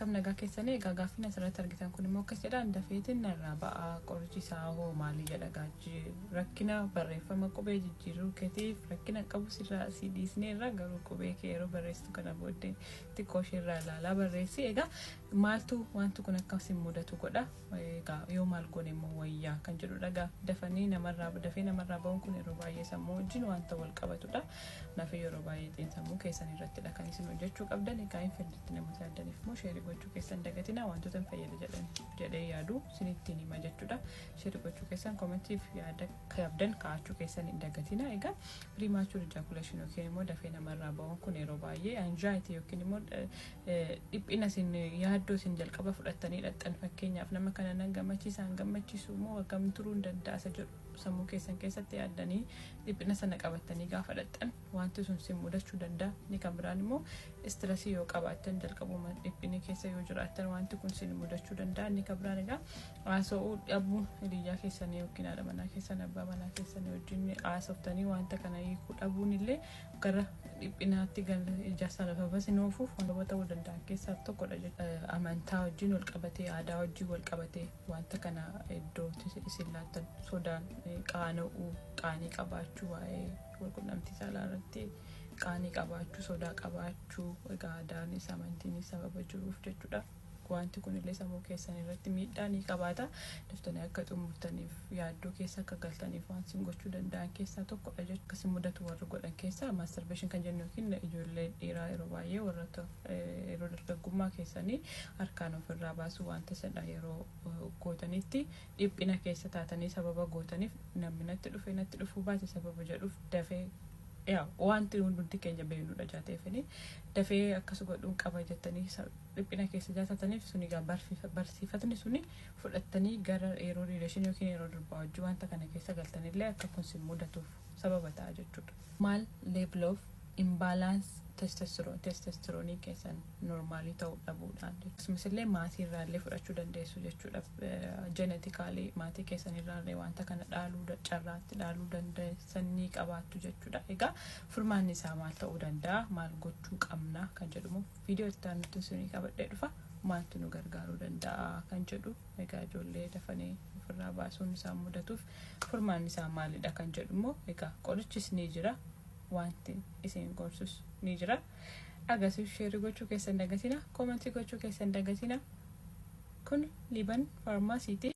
Akkam nagaa keessanii? Egaa gaaffiin asirratti argitan kun immoo akkas jedha: dafeetiin narraa ba'aa, qorichi isaa hoo maalii jedha. Gaajji rakkina barreeffama qubee jijjiiruu keetiif rakkina qabu sirraa si dhiisneerra, garuu qubee kee yeroo barreessitu kana booddee xiqqoo isheerraa ilaalaa barreessi. Egaa maaltu wanti kun akkas mudatu godha? Egaa yoo maal goone immoo wayyaa kan jedhudha. Egaa dafanii namarraa dafee namarraa ba'uun kun yeroo baay'ee sammuu wajjin wanta wal qabatudha. Kanaaf yeroo baay'ee xiinsammuu keessan irrattidha kan isin hojjechuu qabdan. Egaa hin fayyadatti namoota yaaddaniif immoo share gochuu keessan dagatina. Wantoota hin fayyada jedhan jedhee yaadu isinittiin hima jechuudha. Share gochuu keessan, commentiif yaada qabdan kaa'achuu keessan hin dagatina. Egaa premature ejaculation yookiin immoo dafee namarraa ba'uun kun yeroo baay'ee anxiety yookiin immoo dhiphina isin, yaaddoo isin jalqaba fudhattanii dhaqxan, fakkeenyaaf nama kana nan gammachiisa, hin gammachiisu immoo, akkam turuu hin danda'a isa jedhu sammuu keessan keessatti yaaddanii dhiphina sana qabattanii gaafa dhaqxan wanti sun sin mudachuu danda'a. Inni kan biraan immoo stressii yoo qabaattan, jalqabuma dhiphinni keessa yoo jiraattan, wanti kun sin mudachuu danda'a. Inni kan biraan egaa haasa'uu dhabuun, hiriyyaa keessanii yookiin haadha manaa keessan, abbaa manaa keessanii wajjin haasoftanii wanta kana hiikuu dhabuun illee gara dhiphinaatti ijaarsa lafa sin oofuuf wantoota ta'uu danda'an keessaa tokkodha jechuudha. Amantaa wajjin wal qabatee, aadaa wajjin wal qabatee, wanta kana iddoo isin laattan, sodaan, qaana'uu, qaanii qabaachuu, waa'ee walqunnamtii saalaa irratti qaanii qabaachuu, sodaa qabaachuu, egaa aadaanis amantiinis sababa jiruuf jechuudha. Wanti kun illee sammuu keessan irratti miidhaa ni qabaata. Daftanii akka xumurtaniif yaaddoo keessa akka galtaniif waan isin gochuu danda'an keessaa tokkodha jechuudha. Akkasii mudatu warra godhan keessaa masturbation kan jennu yookiin ijoollee dhiiraa yeroo baay'ee warra yeroo dargaggummaa keessanii harkaan ofirraa baasuu, wanta sana yeroo gootanitti dhiphina keessa taatanii sababa gootaniif, namni natti dhufe natti dhufuu baate sababa jedhuuf, dafee yaa wanti hundi keenya beeknudha jaateefini dafee akkas godhuun qaba jettanii dhiphina keessa jaatataniif, suni egaa barsiifatni suni fudhattanii gara yeroo relation yookiin yeroo durbaa wajjin wanta kana keessa galtanillee akka kun sin mudatuuf sababa ta'a jechuudha. Maal level of imbalance testosterone, testosteronii keessan normalii ta'uu dhabuudhaan, akkasumas illee maatii irraallee fudhachuu dandeessu jechuudha. Genetically maatii keessan irraallee wanta kana dhaaluu, carraatti dhaaluu dandeessan ni qabaattu jechuudha. Egaa furmaanni isaa maal ta'uu danda'a? Maal gochuu qabna kan jedhumu viidiyoo itti aanutti isinii qabadhee dhufa. Maaltu nu gargaaruu danda'a kan jedhu, egaa ijoollee dafanii ofirraa baasuun isaan mudatuuf furmaanni isaa maalidha kan jedhu immoo, egaa qorichis ni jira, wanti isin gorsus ni jira. Agarsiisu share gochuu keessan dagatina, commentii gochuu keessan dagatina. Kun Liban Faarmaasiiti.